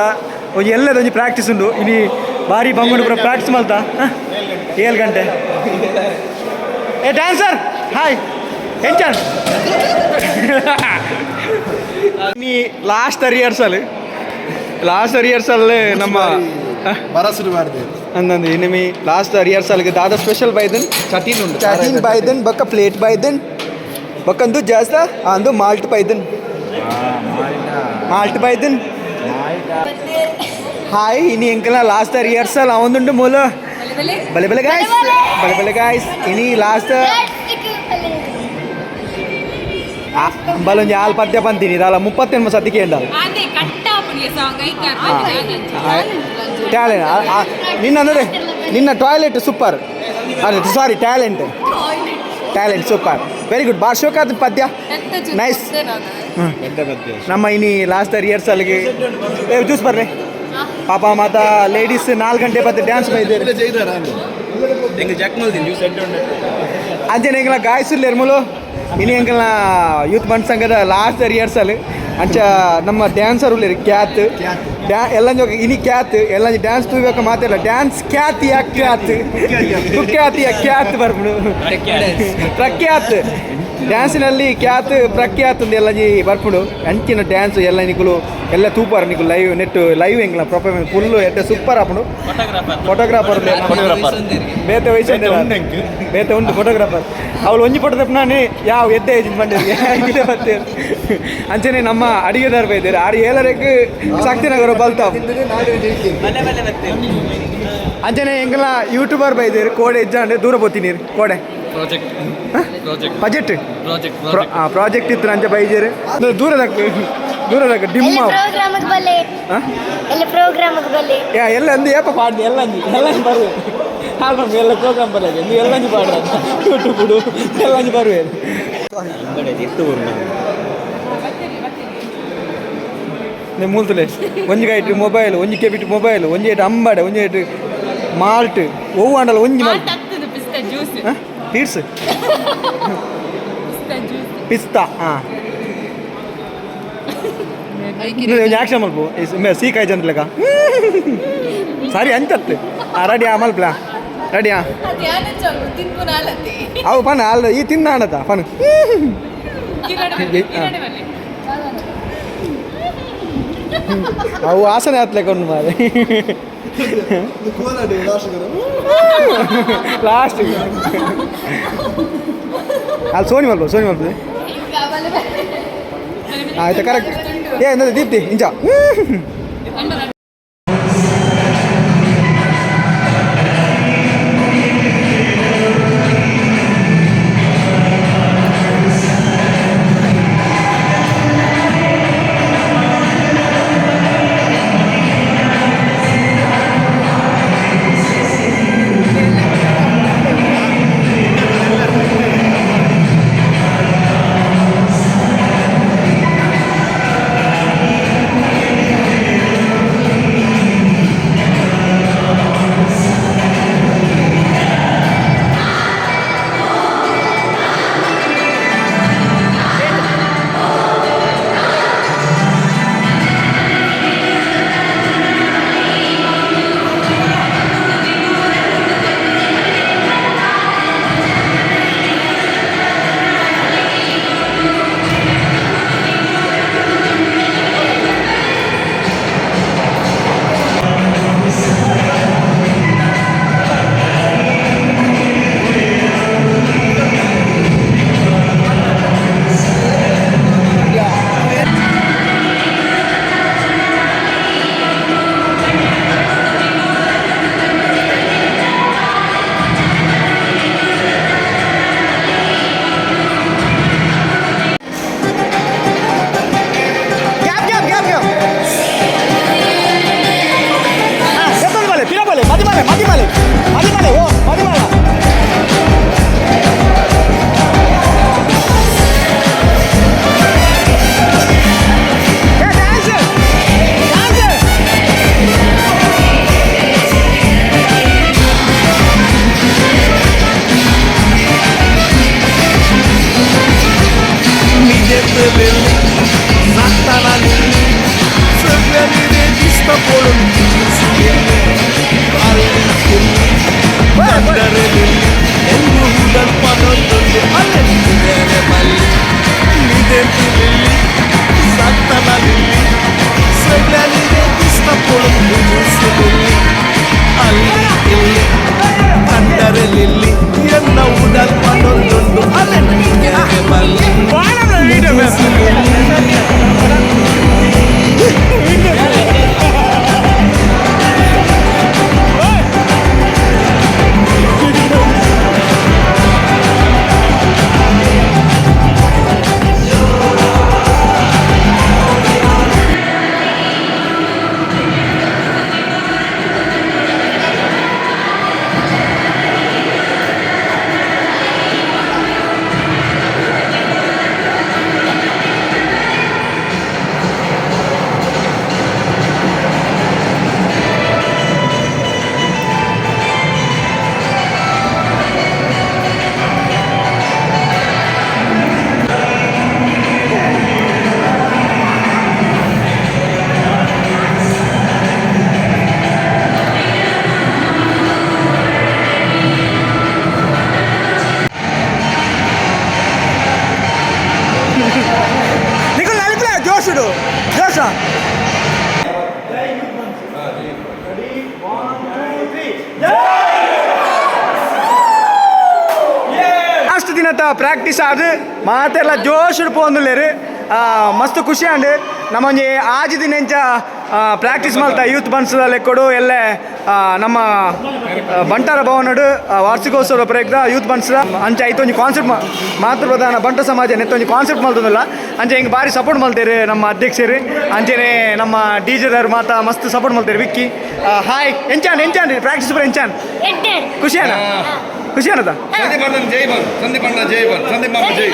ಒಂಜಿ ಎಲ್ಲದ ಒಂಜಿ ಪ್ರಾಕ್ಟೀಸ್ ಉಂಡು ಇನಿ ಬಾರಿ ಬಂಗುಂಡು ಪೂರ ಪ್ರಾಕ್ಟೀಸ್ ಮಲ್ತ 7 ಗಂಟೆ. ಏ ಡ್ಯಾನ್ಸರ್ ಹಾಯ್ ಎಂಚನ್ ನೀ ಲಾಸ್ಟ್ ರಿಹರ್ಸಲ್, ಲಾಸ್ಟ್ ರಿಹರ್ಸಲ್ ನಮ್ಮ ಬರಸುರು ಮಾಡಿದೆ ಅಂದಂದು ಇನಿಮಿ ಲಾಸ್ಟ್ ರಿಹರ್ಸಲ್ಗೆ ದಾದ ಸ್ಪೆಷಲ್ ಬೈದನ್ ಚಟಿನ್ ಉಂಡು ಚಟಿನ್ ಬೈದನ್ ಬೊಕ್ಕ ಪ್ಲೇಟ್ ಬೈದನ್ ಬೊಕ್ಕಂದು ಜಾಸ್ತ ಅಂದು ಮಾಲ್ಟ್ ಬೈದನ್, ಮಾಲ್ಟ್ ಬೈದನ್. ಹಾಯ್ ಇನಿ ಎಂಕಲ ಲಾಸ್ಟ್ ರಿಹರ್ಸಲ್ ಅವಂದುಂಡು ಮೂಲ ಬಲೆ ಬಲೆ ಗಾಯ್ಸ್, ಬಲೆ ಬಲೆ ಗಾಯ್ಸ್. ಇನಿ ಲಾಸ್ಟ್ ಬಲೊಂಜಿ ಆಲ್ ಪದ್ಯ ಪಂತೀನಿ ದಾಲ 38 ಸತಿಕೆ ಎಂಡಾಲ್ ಟ್ಯಾಲೆಂಟ್ ನಿನ್ನ ಅಂದರೆ ನಿನ್ನ ಟಾಯ್ಲೆಟ್ ಸೂಪರ್ ಅದೇ sorry talent, talent super very good. ಬಾ ಶೋಕಾದ ಪದ್ಯ ನೈಸ್. ನಮ್ಮ ಇನಿ ಲಾಸ್ಟ್ ರಿಹರ್ಸಲ್ಗೆ ಜ್ಯೂಸ್ ಬರ್ರಿ ಪಾಪ ಮಾತ ಲೇಡೀಸ್ 4 ಗಂಟೆ ಬತ್ತೆ ಡ್ಯಾನ್ಸ್ ಬೈದೇರು ಅಂಚನೆ ಎಂಕಲ ಗಾಯ್ಸ್ ಇರ್ಮುಲು ಇನಿ ಎಂಕಲ್ನ ಯೂತ್ ಬಂಡ್ ಸಂಘದ ಲಾಸ್ಟ್ ರಿಹರ್ಸಲ್ ಅಂಚ ನಮ್ಮ ಡ್ಯಾನ್ಸರ್ ಉಲ್ಲೇರು ಕ್ಯಾತ್ ಡ್ಯಾ ಎಲ್ಲ ಇನಿ ಕ್ಯಾತ್ ಎಲ್ಲ ಡ್ಯಾನ್ಸ್ ತೂಬೇಕ ಮಾತಿಲ್ಲ ಡ್ಯಾನ್ಸ್ ಖ್ಯಾತಿ ಖ್ಯಾತ್ ಕುಖ್ಯಾತಿಯ ಖ್ಯಾತ್ ಬರ್ಪುಡು ಪ್ರಖ್ಯಾತ್ ಡ್ಯಾನ್ಸಿನಲ್ಲಿ ಖ್ಯಾತ್ ಪ್ರಖ್ಯಾತ್ ಎಲ್ಲ ಬರ್ಪುಡು ಅಂಚಿನ ಡ್ಯಾನ್ಸ್ ಎಲ್ಲ ನಿಕುಲು ಎಲ್ಲ ತೂಪಾರ ನಿಕುಲು ಲೈವ್ ನೆಟ್ ಲೈವ್ ಎಂಗ್ಲ ಪ್ರೊಫಾರ್ಮೆನ್ಸ್ ಫುಲ್ಲು ಎಡ್ಡೆ ಸೂಪರ್ ಆಪುಂಡು. ಫೋಟೋಗ್ರಾಫರ್ ಬೇತೆ ವಯಸ್ಸು ಬೇತೆ ಉಂಟು ಫೋಟೋಗ್ರಾಫರ್ ಅವಳು ಒಂಜಿ ಫೋಟೋ ತಪ್ಪು ಯಾವ ಎದ್ದೆ ಬಂದಿದೆ ಮತ್ತೆ ಅಂಚನೆ ನಮ್ಮ ಅಡಿಗೆದಾರ ಬೈದೇರು ಆರು ಏಳರಕ್ಕೆ ಶಕ್ತಿನಗರ ಬಲ್ತಾವ್ ಅಂಚನೆ ಎಂಗಲ ಯೂಟ್ಯೂಬರ್ ಬೈದೇರು ಕೋಡೆ ಇಜ್ಜಾಂಡೆ ದೂರ ಪೋತಿ ನೀರು ಕೋಡೆ project project budget project project ಇತ್ತು ಅಂಚೆ ಬೈಜೇರು ದೂರದಕ್ಕೆ ದೂರದಕ್ಕೆ ಡಿಮ್ ಎಲ್ಲ ಪ್ರೋಗ್ರಾಮಿಗೆ ಬಲ್ಲೆ, ಎಲ್ಲ ಪ್ರೋಗ್ರಾಮಿಗೆ ಬಲ್ಲೆ. ಯಾ ಎಲ್ಲ ಅಂದು ಏಪ ಪಾಡ್ನಿ ಎಲ್ಲ ಅಂಜಿ ಎಲ್ಲ ಬರುವೆ ಹಾಲು ಬಂದು ಎಲ್ಲ ಪ್ರೋಗ್ರಾಮ್ ಬರಲ್ಲ ನೀವು ಎಲ್ಲ ಅಂಜಿ ಪಾಡ್ರ ಯೂಟ್ಯೂಬ್ ಬಿಡು ಎಲ್ಲ ಅಂಜಿ ಬರುವೆ ನೀವು ಮೂಲ್ತಲೆ ಒಂಜಿ ಗೈಟ್ ಮೊಬೈಲ್ ಒಂಜಿ ಕೆಬಿಟ್ ಮೊಬೈಲ್ ಒಂಜಿ ಐಟ್ ಅಂಬಡೆ ಒಂಜಿ ಐಟ್ ಮಾಲ್ಟ್ ಒವ್ವು ಅಂಡಲ ಒಂಜಿ ಮಾಲ್ಟ್ ಪೀರ್ಸ್ ಪಿಸ್ತಾ ಹಾಂ ಒಂಜಿ ಆಕ್ಷನ್ ಮಲ್ಪು ಸೀಕಾಯಿ ಜನ ಲೆಕ್ಕ ಸರಿ ಅಂಚತ್ತು ರೆಡಿ ಆ ಮಲ್ಪಲ ರೆಡಿ ಆ ಅವು ಪನ ಅಲ್ಲ ಈ ತಿನ್ನ ಅಣತ ಪನ ಅವು ಆಸನೆ ಆತ್ಲೆಕ್ಕ ಉಂಡು ಮಾರೆ ಲಾಸ್ಟ್ ಅಲ್ಲಿ ಸೋನಿ ಮಲ್ಪ ಸೋನಿ ಮಲ್ಪ ಆಯ್ತಾ ಕರೆಕ್ಟ್ ಏ ದೀಪ್ತಿ ಇಂಚ. Practice ಆದ್ ಮಾತೆಲ್ಲ ಜೋಶ್ ಪೋಂದುಲ್ಲೇರು. ಮಸ್ತ್ ಖುಷಿ ಆಂಡ್. ನಮ್ಮೊಂಜಿ ಆಜಿ ದಿನ ಎಂಚ ಪ್ರಾಕ್ಟೀಸ್ ಮಲ್ತ ಯೂತ್ ಬನ್ಸದ ಲೆಕ್ಕೊಡು ಎಲ್ಲೆ ನಮ್ಮ ಬಂಟರ ಭವನಡು ವಾರ್ಷಿಕೋತ್ಸವದ ಪ್ರಯುಕ್ತ ಯೂತ್ ಬನ್ಸದ ಅಂಚ ಐತೊಂಜಿ ಕಾನ್ಸೆಪ್ಟ್ ಮಾತೃ ಪ್ರಧಾನ ಬಂಟ ಸಮಾಜ ನೆತ್ತೊಂಜಿ ಕಾನ್ಸೆಪ್ಟ್ ಮಲ್ತದಲ್ಲ. ಅಂಚ ಹಿಂಗೆ ಭಾರಿ ಸಪೋರ್ಟ್ ಮಲ್ತೇರು ನಮ್ಮ ಅಧ್ಯಕ್ಷರು, ಅಂಚೆನೆ ನಮ್ಮ ಡಿಜೆದರ್ ಮಾತ ಮಸ್ತ್ ಸಪೋರ್ಟ್ ಮಲ್ತೇರು. ವಿಕ್ಕಿ ಹಾಯ್, ಎಂಚಾನ್ ಎಂಚಾನ್ ಪ್ರಾಕ್ಟೀಸ್ ಪೂರ ಎಂಚಾನ್? ಖುಷಿಯಾನ ಖುಷಿಯಾನದ? ಸಂದೀಪ್ ಅಣ್ಣನ್ ಜೈ ಬನ್, ಸಂದೀಪ್ ಅಣ್ಣ ಜೈ ಬನ್, ಸಂದೀಪ್ ಮಾಮ ಜೈ.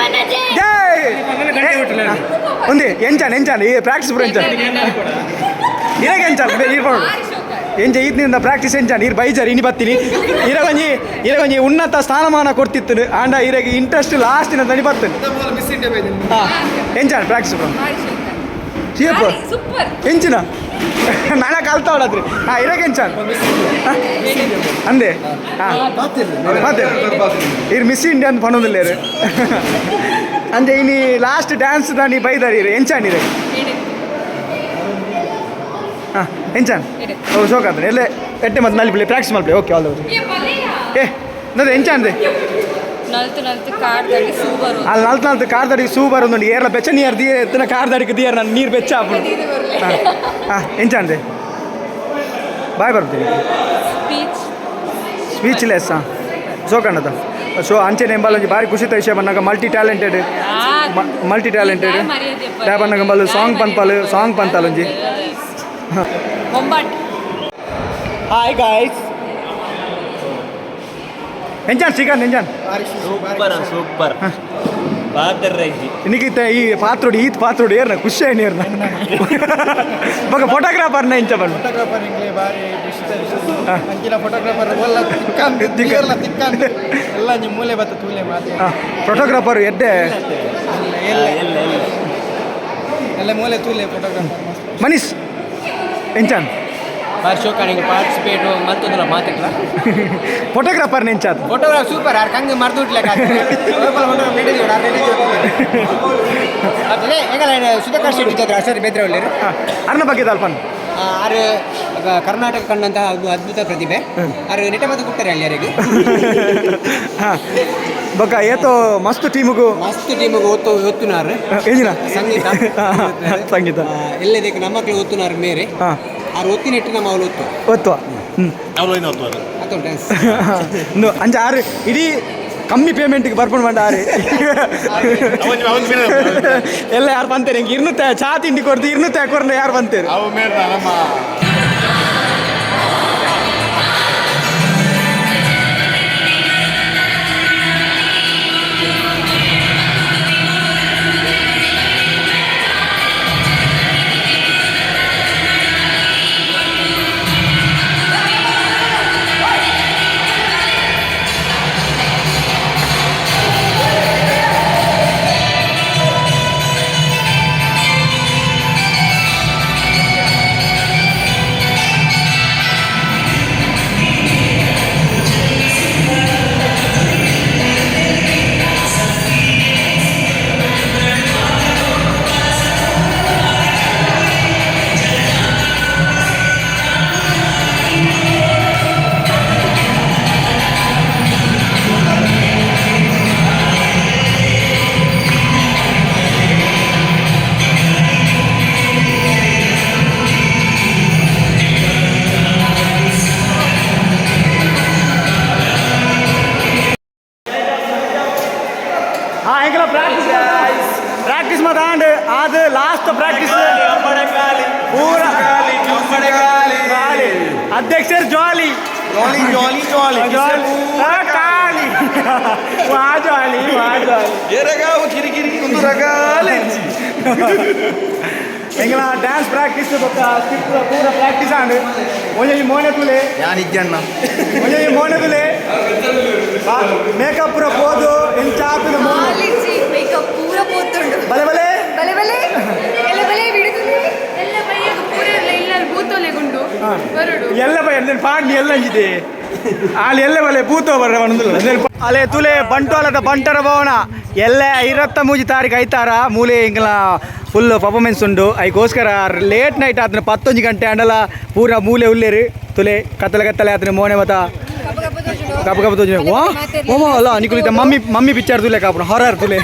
ಜೈ. ಒಂದೇ ಎಂಚಾನ್ ಎಂಚಾನ್ ಈ ಪ್ರಾಕ್ಟೀಸ್ ಪೂರ ಎಂಚಾನ್ ಇರಾಗ ಎಂಚಾನ್ ಈರ್ ಪೋಡು ಎಂಚ ಈತ್ನಿಂದ ಪ್ರಾಕ್ಟೀಸ್ ಎಂಚಾನ್ ಈರ್ ಬೈಜಾರ್ ಇನಿ ಬತ್ತೀನಿ. ಇರಗೊಂಜಿ ಇರಗೊಂಜಿ ಉನ್ನತ ಸ್ಥಾನಮಾನ ಕೊಡ್ತಿತ್ತು ಆಂಡ ಇರಗೆ ಇಂಟ್ರೆಸ್ಟ್ ಲಾಸ್ಟ್ ದನಿ ಬರ್ತೇನೆ. ಹಾಂ ಎಂಚಾನ್ ಪ್ರಾಕ್ಟೀಸ್ ಪೂರ ಚೀಪ್ ಎಂಚಿನ ನಾನ ಕಲ್ತಾವಡಾದ್ರಿ. ಹಾಂ ಇರಗೆ ಎಂಚಾನ್ ಅಂದೆ. ಹಾಂ ಮತ್ತೆ ಇರ್ ಮಿಸ್ ಇಂಡಿಯಾ ಅಂತ ಪಣೊಂದಿಲ್ಲ ಅಂದೆ. ಇನಿ ಲಾಸ್ಟ್ ಡ್ಯಾನ್ಸ್ ದಾನಿ ಬೈದಾರಿ ಇರು ಎಂಚಾನ್ ಇರೆ. ಹಾಂ ಎಂಚಾನ್ ಓ ಶೋಕ್ ಆದ್ರೆ ಎಲ್ಲೇ ಎಟ್ಟೆ ಮತ್ತೆ ನಲ್ಲಿಪ್ಲೆ ಪ್ರಾಕ್ಟೀಸ್ ಮಲ್ಪ್ಲೆ. ಓಕೆ ಆಲ್ ಏ ನದ ಎಂಚಾನ್ ನಲ್ತು ನಲ್ತು ಕಾರ್ದಲ್ಲಿ ಸೂ ಬರೋದು. ಅಲ್ಲಿ ನಲ್ತು ನಲ್ತು ಕಾರ್ದಡಿಗೆ ಸೂ ಬರೋದು. ಏರ್ಲ ಬೆಚ್ಚ ನೀರು ದಿಯ ಎತ್ತಿನ ಕಾರ್ದಡಿಗೆ ದಿಯರ್ ನಾನು ನೀರು ಬೆಚ್ಚ ಹಾಪುಂಡು. ಹಾಂ ಹಾಂ ಎಂಚಾಂದೆ ಬಾಯ್ ಬರ್ತೀನಿ. Speech speechless. ಹಾಂ ಶೋಕಣ್ಣದ ಸೊ ಅಂಚೆನೆ ಎಂಬಲ್ ಒಂಜಿ ಭಾರಿ ಖುಷಿತ ವಿಷಯ ಬಂದಾಗ multi talented, multi talented tap ಅನ್ನಗ ಸಾಂಗ್ ಪನ್ಪಾಲು ಸಾಂಗ್ ಪಂತಾಲ್ ಒಂಜಿ. ಬೊಂಬಾಟ್. ಹಾಯ್ ಗಾಯ್ಸ್, ಎಂಚಾನ್ ಶ್ರೀಕಾಂತ್ ಎಂಚಾನ್? ಸೂಪರ್ ಸೂಪರ್ ಪಾತ್ರ. ನಿಗಿತ ಈ ಪಾತ್ರೋಡಿ ಈತ್ ಪಾತ್ರೋಡಿ ಏರ್ನ ಖುಷಿ ಆಯ್ನ ಏರ್ನ ಬೊಕ ಫೋಟೋಗ್ರಾಫರ್ನ ಇಂಚ ಬಣ್ಣ. ಫೋಟೋಗ್ರಾಫರ್ ಇಂಗ್ಲೆ ಬಾರಿ ಅಂಚಿನ ಫೋಟೋಗ್ರಾಫರ್ ಒಲ್ಲ ತಿಕ್ಕಂದು ತಿಕ್ಕರ್ಲ ತಿಕ್ಕಂದು ಎಲ್ಲ ನಿಮ್ಮ ಮೂಲೆ ಬತ್ತ ತೂಲೆ ಮಾತೆ. ಫೋಟೋಗ್ರಾಫರ್ ಎಡ್ಡೆ. ಎಲ್ಲ ಎಲ್ಲ ಮೂಲೆ ತೂಲೆ ಫೋಟೋಗ್ರಾಫರ್ ಮಸ್ತ್. ಮನೀಶ್ ಎಂಚಾನ್? ಬಾರಿ ಶೋಕ ನಿಂಗೆ ಪಾರ್ಟಿಸಿಪೇಟ್ ಮತ್ತೊಂದಲ್ಲ ಮಾತಿಟ್ಲ. ಫೋಟೋಗ್ರಾಫರ್ ನೆಂಚಾತ್. ಫೋಟೋಗ್ರಾಫ್ ಸೂಪರ್ ಯಾರು ಕಂಗ್ ಮರ್ದು ಸುಧಾಕರ್ ಶೆಟ್ಟಿ ಇದ್ದಾರೆ ಅಷ್ಟೇ ಬೇದ್ರೆ ಒಳ್ಳೆಯರು. ಅರ್ನ ಬಗ್ಗೆ ದಲ್ಪನ್. ಆರು ಕರ್ನಾಟಕ ಕಂಡಂತಹ ಒಂದು ಅದ್ಭುತ ಪ್ರತಿಭೆ ಆರು ನೆಟ್ಟ ಕೊಡ್ತಾರೆ ಅಲ್ಲಿ ಯಾರಿಗೆ. ಹಾಂ ಬೊಕ ಏತೋ ಮಸ್ತ್ ಟೀಮುಗು. ಮಸ್ತ್ ಟೀಮಿಗೆ ಒತ್ತು ಒತ್ತುನಾರು. ಏಜಿನ ಸಂಗೀತ. ಸಂಗೀತ. ಎಲ್ಲದಕ್ಕೆ ನಮ್ಮ ಮಕ್ಕಳು ಒತ್ತುನಾರು ಮೇರೆ. ಹಾಂ ಆರು ಒತ್ತಿನೆಟ್ಟು ನಮ್ಮ ಅವಳು ಒತ್ತು. ಒತ್ತುವ ಹ್ಞೂ ಅಥವಾ ಡ್ಯಾನ್ಸ್ ಅಂಚ ಆರು ಇಡೀ ಕಮ್ಮಿ ಪೇಮೆಂಟ್ಗೆ ಬರ್ಕೊಂಡು ಬಂಡ ಆರು ಎಲ್ಲ ಯಾರು ಬಂತೇನೆ ಹಿಂಗೆ ಇರ್ನುತ್ತೆ ಚಾ ತಿಂಡಿ ಕೊಡ್ತು ಇರ್ನುತ್ತೆ ಕೊರ್ನ ಯಾರು ಬಂತೇನೆ. ಹಾಂ ಎಂಕಲ ಪ್ರಾಕ್ಟೀಸ್ ಪ್ರಾಕ್ಟೀಸ್ ಮಾತಾಂಡ್ ಅದು ಲಾಸ್ಟ್ ಪ್ರಾಕ್ಟೀಸ್ ಪೂರ ಖಾಲಿ. ಅಧ್ಯಕ್ಷರು ಜಾಲಿ ಜಾಲಿ ಜಾಲಿ ಜಾಲಿ ಜಾಲಿ ಖಾಲಿ ವಾ ಜಾಲಿ ವಾ ಜಾಲಿ. ಏರಗಾವು ಕಿರಿಕಿರಿ ಒಂದು ರಗಾಲೆ. ಎಂಕಲ ಡ್ಯಾನ್ಸ್ ಪ್ರಾಕ್ಟೀಸ್ ಬೊಕ್ಕ ಸ್ಕಿಪ್ ಪೂರ ಪ್ರಾಕ್ಟೀಸ್ ಆಂಡ್ ಒಂಜಿ ಮೋನೆ ತುಲೆ. ಯಾನಿಜ್ಜಣ್ಣ. ಒಂಜಿ ಮೋನೆ ತುಲೆ ಮೇಕಪ್ ಪೂರ ಪೋದು ಎಂಚಾಪಿನ ಮೋನೆ. ಮೇಕಪ್ ಪೂರ ಪೋತುಂಡು. ಬಲೆ ಬಲೆ ಬಲೆ ಬಲೆ ಎಲ್ಲ ಬಲೆ ಬಿಡುದು ಎಲ್ಲ ಬೈಯಗ ಪೂರ ಎಲ್ಲ ಇಲ್ಲ ಭೂತೊಲೆಗುಂಡು ಬರುಡು. ಎಲ್ಲ ಬೈ ಅಂದ್ರೆ ಪಾಡ್ನಿ ಎಲ್ಲ ಅಂಜಿದೆ ಅಲ್ಲಿ ಎಲ್ಲ ಬಲೆ ಭೂತೋ ಬರ್ರ ಒಂದಿಲ್ಲ. ಅಲೆ ತುಲೆ ಬಂಟ್ವಾಳದ ಬಂಟರ ಭವನ ಎಲ್ಲ 23 ತಾರೀಕು ಐತಾರ ಮೂಲೆ ಇಂಗ್ಲ ಫುಲ್ ಪರ್ಫಾರ್ಮೆನ್ಸ್ ಉಂಡು. ಐಗೋಸ್ಕರ ಲೇಟ್ ನೈಟ್ ಆತನ 11 ಗಂಟೆ ಅಂಡಲ ಪೂರ ಮೂಲೆ ಉಲ್ಲೇರು ತುಲೆ ಕತ್ತಲೆ ಕತ್ತಲೆ ಆತನ ಮೋನೆ ಮತ. ಕಪ್ಪು ಕಪ್ಪು ತೋಜುನೆ. ವಾ ಓ ಅಲ್ಲ, ನಿಕುಲಿತ ಮಮ್ಮಿ ಮಮ್ಮಿ ಪಿಕ್ಚರ್ ತುಲೆ ಕಾಪುನ ಹಾರರ್ ತುಲೆ.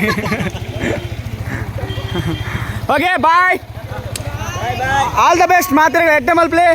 Okay, bye, all the best. ಮಾತ್ರ ಎಡ್ಡೆ ಮಲ್ಪ್ಲೆ.